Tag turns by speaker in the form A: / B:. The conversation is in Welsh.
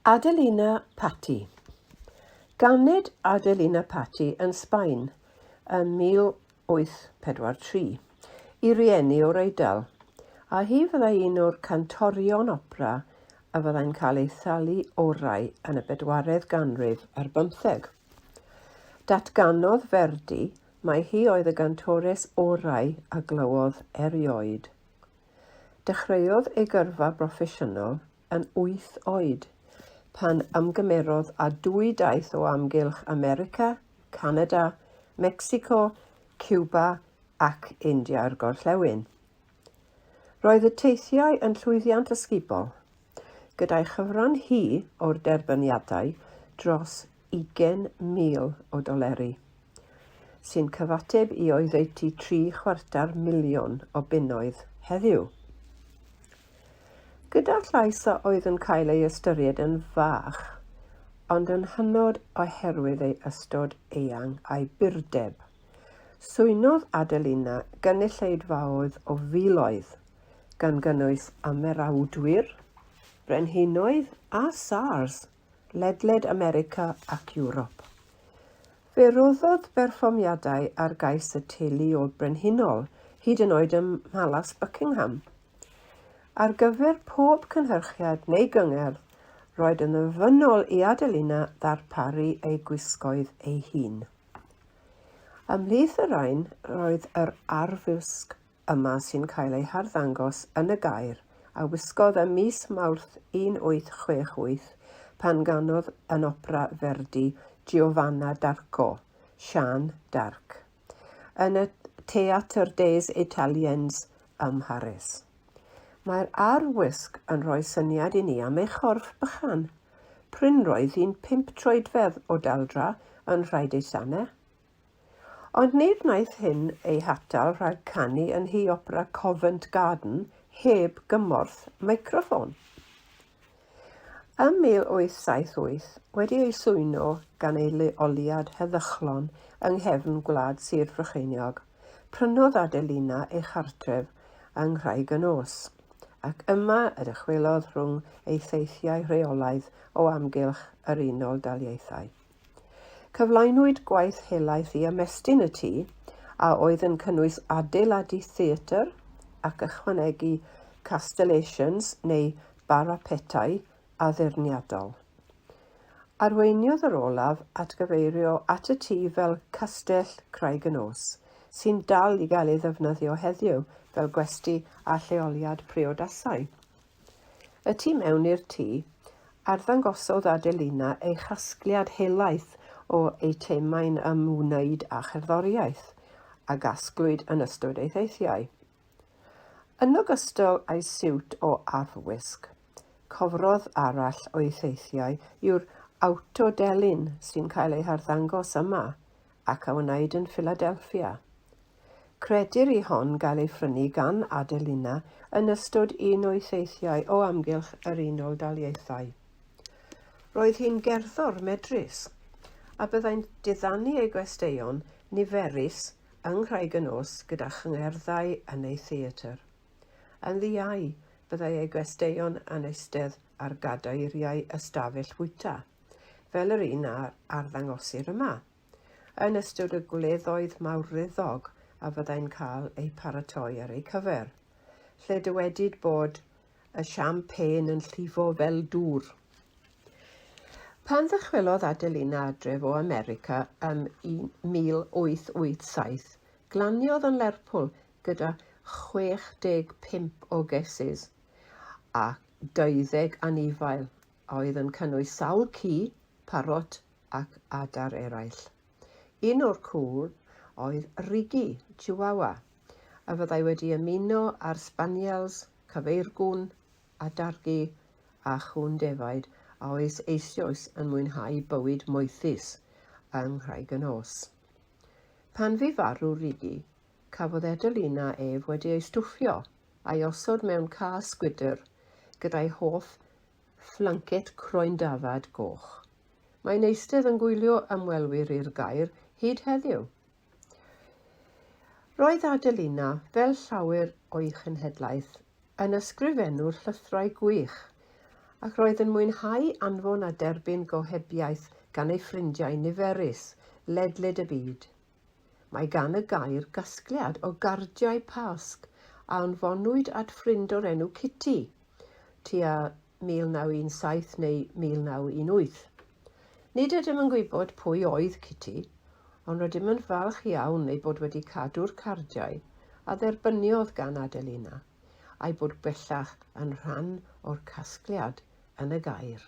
A: Adelina Patti. Ganed Adelina Patti yn Sbaen ym 1843 i rieni o'r Eidal, a hi fyddai un o'r cantorion opera a fyddai'n cael ei thalu orau yn y bedwaredd ganrif ar bymtheg. Datganodd Verdi mai hi oedd y gantores orau a glywodd erioed. Dechreuodd ei gyrfa broffesiynol yn wyth oed, pan ymgymerodd â dwy daith o amgylch America, Canada, Mecsico, Ciwba ac India'r Gorllewin. Roedd y teithiau yn llwyddiant ysgubol, gyda'i chyfran hi o'r derbyniadau dros 20,000 o doleri, sy'n cyfateb i oddeutu tri chwarter miliwn o bunnoedd heddiw. Gyda llais a oedd yn cael ei ystyried yn fach, ond yn hynod oherwydd ei ystod eang a'i burdeb, swynodd Adelina gynulleidfaoedd o filoedd, gan gynnwys ymerawdwyr, brenhinoedd a tsars ledled America ac Ewrop. Fe roddodd berfformiadau ar gais y teuluol brenhinol, hyd yn oed ym Mhalas Buckingham. Ar gyfer pob cynhyrchiad neu gyngerdd, roedd yn ofynnol i Adelina ddarparu ei gwisgoedd ei hun. Ymhlith y rhain roedd yr arfwisg yma sy'n cael ei harddangos yn y gaer a wisgodd ym mis Mawrth 1868 pan ganodd yn opera Verdi Giovanna d'Arco, Siân d'Arc, yn y Théâtre des Italiens ym Mharis. Mae'r arfwisg yn rhoi syniad i ni am ei chorff bychan. Prin roedd hi'n pump troedfedd o daldra yn rhaid ei sanau. Ond ni wnaeth hyn ei hatal rhag canu yn Nhŷ Opera Covent Garden heb gymorth meicroffon. Ym 1878, wedi ei swyno gan ei leoliad heddychlon yng nghefn gwlad Sir Frycheiniog, prynodd Adelina ei chartref yng Nghraig-y-nos, ac yma y dychwelodd rhwng ei theithiau rheolaidd o amgylch yr Unol Daliaethau. Cyflawnwyd gwaith helaeth i ymestyn y tŷ, a oedd yn cynnwys adeiladu theatr ac ychwanegu castellations neu barapetau addurniadol. Arweiniodd yr olaf at gyfeirio at y tŷ fel Castell Craig y Nos, sy'n dal i gael ei ddefnyddio heddiw fel gwesty a lleoliad priodasau. Y tu mewn i'r tŷ, arddangosodd Adelina ei chasgliad helaeth o eitemau'n ymwneud â cherddoriaeth, a gasglwyd yn ystod ei theithiau. Yn ogystal â'i siwt o arfwisg, cofrodd arall o'i theithiau yw'r awtodelyn sy'n cael ei harddangos yma ac a wnaed yn Philadelphia. Credir i hon gael ei phrynu gan Adelina yn ystod un o'i theithiau o amgylch yr Unol Daliaethau. Roedd hi'n gerddor medrus, a byddai'n diddanu ei gwesteion niferus yng Nghraig y Nos gyda chyngerddau yn ei theatr. Yn ddiau, byddai ei gwesteion yn eistedd ar gadeiriau ystafell fwyta, fel yr un a arddangosir yma. yn ystod y gwleddoedd mawreddog a fyddai'n cael eu paratoi ar eu cyfer, lle dywedid bod y siampên yn llifo fel dŵr. Pan ddychwelodd Adelina adref o America ym 1887, glaniodd yn Lerpwl gyda 65 o gesys a deuddeg anifail a oedd yn cynnwys sawl ci, parot ac adar eraill. Un o'r cŵn oedd Rigi, Chihuahua, a fyddai wedi ymuno â'r Spaniels, cyfeirgŵn, adargi a chŵn defaid a oes eisoes yn mwynhau bywyd moethus yng Nghraig-y-nos. Pan fu farw Rigi, cafodd Edelina ef wedi ei stwffio a'i osod mewn cas gwydr gyda'i hoff flancet croen dafad goch. Mae'n eistedd yn gwylio ymwelwyr i'r gaer hyd heddiw. Roedd Adelina, fel llawer o'i chenhedlaeth, yn ysgrifennwr llythrau gwych. ac roedd yn mwynhau anfon a derbyn gohebiaeth gan ei ffrindiau niferus ledled y byd. Mae gan y gair gasgliad o gardiau Pasg a anfonwyd at ffrind o'r enw Kitty tua 1917 neu 1918. Nid ydym yn gwybod pwy oedd Kitty, ond rydym yn falch iawn ei bod wedi cadw'r cardiau a dderbyniodd gan Adelina, a'i bod bellach yn rhan o'r casgliad yn y gair.